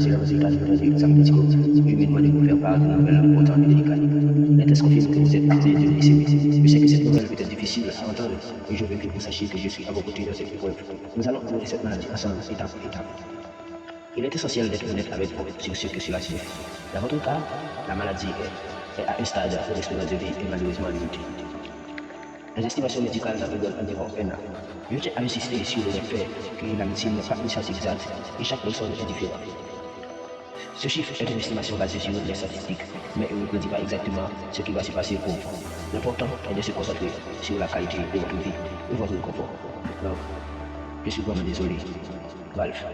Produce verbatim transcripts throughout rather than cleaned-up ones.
C'est la résultat d'une analyse examine psychologique. Louis mande pour faire part d'une nouvelle importante et délicate. L'intestin confirme que vous êtes accusé d'une leucémie. Je sais que cette nouvelle peut être difficile à entendre, mais je veux que vous sachiez que je suis à vos côtés dans cette épreuve. Nous allons affronter cette maladie ensemble, étape par étape. Il est essentiel d'être honnête avec vous sur ce que cela signifie. Dans votre cas, la maladie est, est à un stade où l'espérance de vie est malheureusement limitée. Les estimations médicales n'en donnent environ un an. Je tiens à insister sur le fait que la médecine n'est pas une science exacte et chaque personne est différente. Ce chiffre est une estimation basée sur les statistiques, mais il ne prédit pas exactement ce qui va se passer pour vous. L'important est de se concentrer sur la qualité de votre vie et votre confort. Donc, je suis vraiment désolé, Ralph.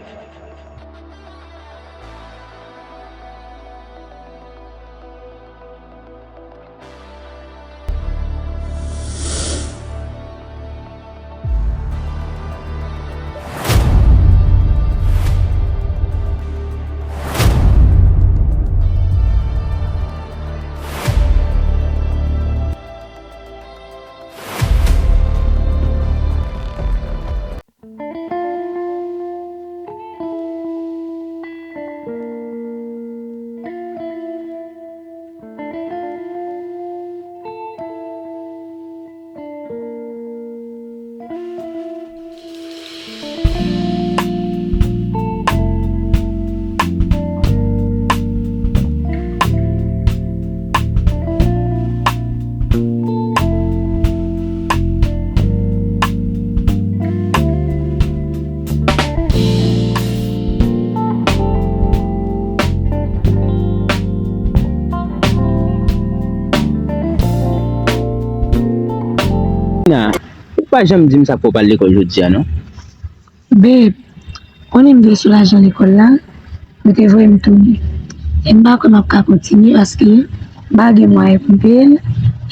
Ou pa janm di m sa k fè w pa al lekòl jodi a, non? Babe, konnen m te sou lajan lekòl la, yo te voye m tounen. E m pa kwè m ap ka kontinye paske m pa gen mwayen pou m peye l,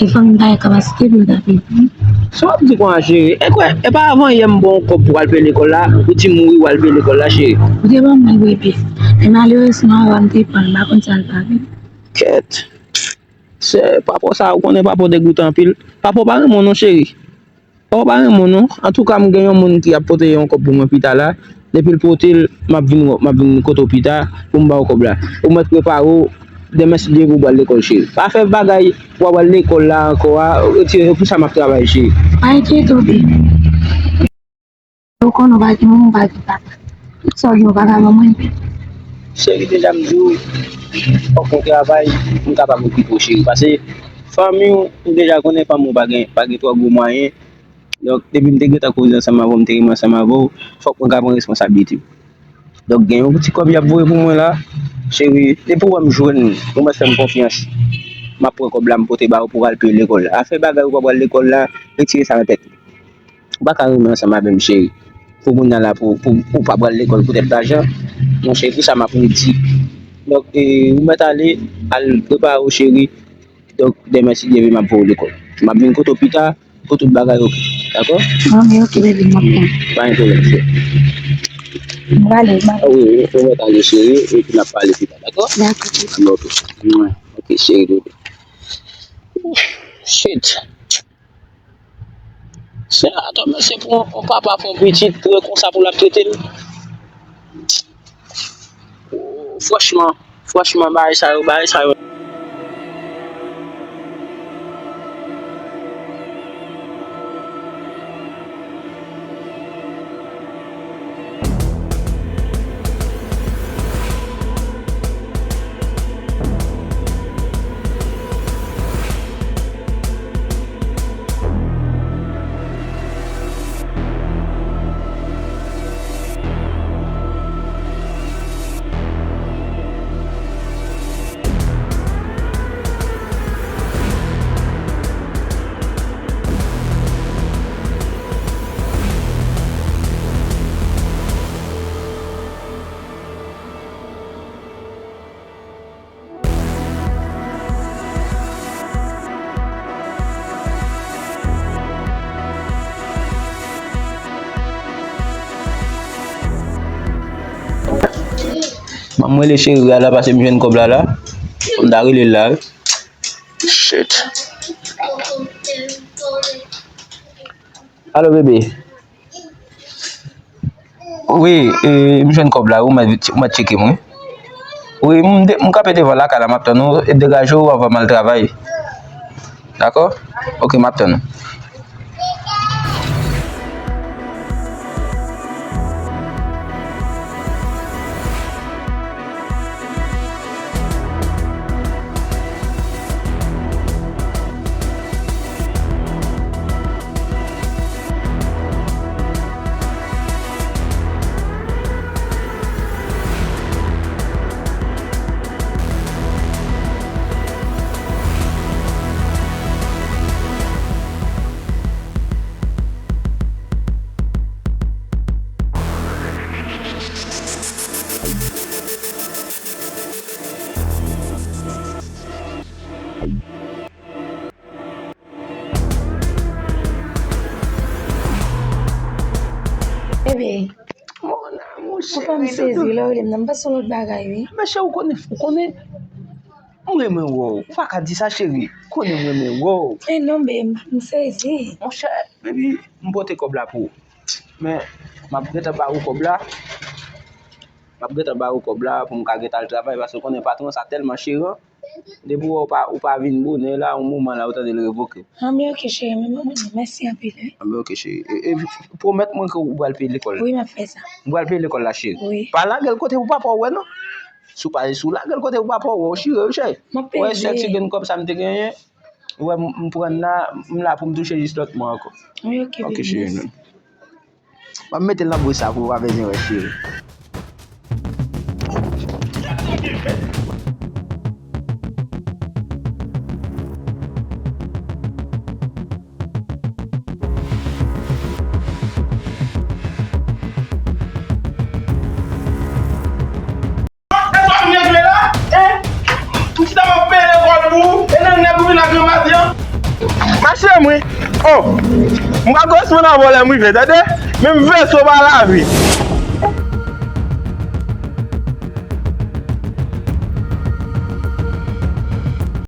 e fanmi m pa gen kapasite pou yo ta peye pou mwen. Sa w ap di konsa, cheri? E kwè, e pa avan yè m ba w yon kòb pou w al peye lekòl la, ou di m wi, w al peye lekòl la, cheri. Ou te ban m li, bebe. Men malerezman, papa m te pran l, m pa konn sa l pa vin. Kèt. Se papa w sa, ou konnen papa w degoutan anpil. Papa w pa renmen w non, cheri. Papa w pa renmen w non. Antouka, m gen yon moun ki ap pote yon kòb pou mwen pita la. Depi l pote l, m ap vin, m ap vin kote w pita pou m ba w kòb la. Ou mèt prepare w, demen si Dye vle w pral lekòl, cheri. Pa fè bagay pou w pral lekòl la ankò a, retire yo, pou sa m ap travay, cheri. Pa enkyete w, bebe. Ou konnen w pa gen manman, w pa gen papa. Tout sa w gen, w pa ka ban mwen. Cheri, deja m di w, fòk mwen travay pou m kapab okipe w, cheri. Paske fanmi w, ou deja konnen fanmi w pa gen, pa gen twò gwo mwayen. Donk, depi m te gentan koze ansanm avè w, m te renmen ansanm avè w, fòk mwen ka pran responsablite. Donk, gen yon ti kòb y ap voye pou mwen la. Cheri, depi w wè m jwenn, ou mèt fè m konfyans. M ap pran kòb la, m pote ba ou pou w al peye lekòl la. Afè bagay ou pa pral lekòl la, retire sa nan tèt ou. Ou pa ka renmen ansanm avè m, cheri. Pou kounye a la, pou, pou, pou w pa pral lekòl poutèt lajan. Monchè, ki sa m ap redi? Donk, e, ou mèt ale, al prepare w, cheri. Donk, demen, si Dye vle, m ap voye w lekòl. M ap vin kote w pita, pou tout bagay oke. Dakò? Anben, oke, bebe, m ap tann. Pa gen pwoblèm, cheri. M prale, m ap... Wi, wi, ou mèt ale, cheri, epi n ap pale pita, dakò? Dakò. Anben, oke. Mwen, oke, cheri, bebe. Shit. Se atò, men se pou yon papa, pou yon pitit, pou yon konsa, pou l ap trete l. Franchman, franchman, bagay sa yo, bagay sa yo. Ban m rele cheri a la, paske m jwenn kòb la la. Fò m ta rele l la, wi. Shit. Alo, bebe. Wi, e, m jwenn kòb la, ou mèt, ou mèt tcheke m, wi. Wi, m de-, m kanpe devan lakay la, m ap tann ou, e degaje w anvan m al travay. Dakò? Oke, m ap tann ou. Bebe, mon amour, ou fè m sezi lè w rele m nan, m panse yon lòt bagay, wi. Men cheri, ou konnen, ou konnen, m renmen wè w. Ou pa ka di sa, cheri. Ou konnen m renmen wè w. E non, babe, m sezi. Monchè, baby, m pote kòb la pou ou. Men, m ap gentan ba ou kòb la. M ap gentan ba ou kòb la pou m ka gentan al travay, paske ou konnen patwon sa tèlman cheran. Depi w wè ou pa, ou pa vin bonè la, yon moman la, ou tande l revoke. Anben, oke, cheri, men mwen, mèsi anpil, wi. Anben, oke, cheri. E, e, pwomèt mwen ke ou pral peye lekòl la. Wi, m ap fè sa. Ou pral peye lekòl la, cheri. Wi. Pa lage l kote pou papa w wè, non. Si w pa, si w lage l kote pou papa w wè, ou chire, wi, cheri. M ap peye. Ou wè, sèk ti grenn kòb sa m te genyen, ou wè, m, m pran la, m la pou m touche jis lòt mwa ankò. Wi, oke, baby, cheri, mèsi. M ap mete l nan bouch sa pou ou pa bezwen wè, cheri. E sa m vle jwe la? Hein? M chita m ap peye lekòl pou ou, e nan nèg ou vin ak granmadi an. Mache m wi. Oh, m pa gòs moun nan vòlè m rive, tande? Menm veso pa lavi.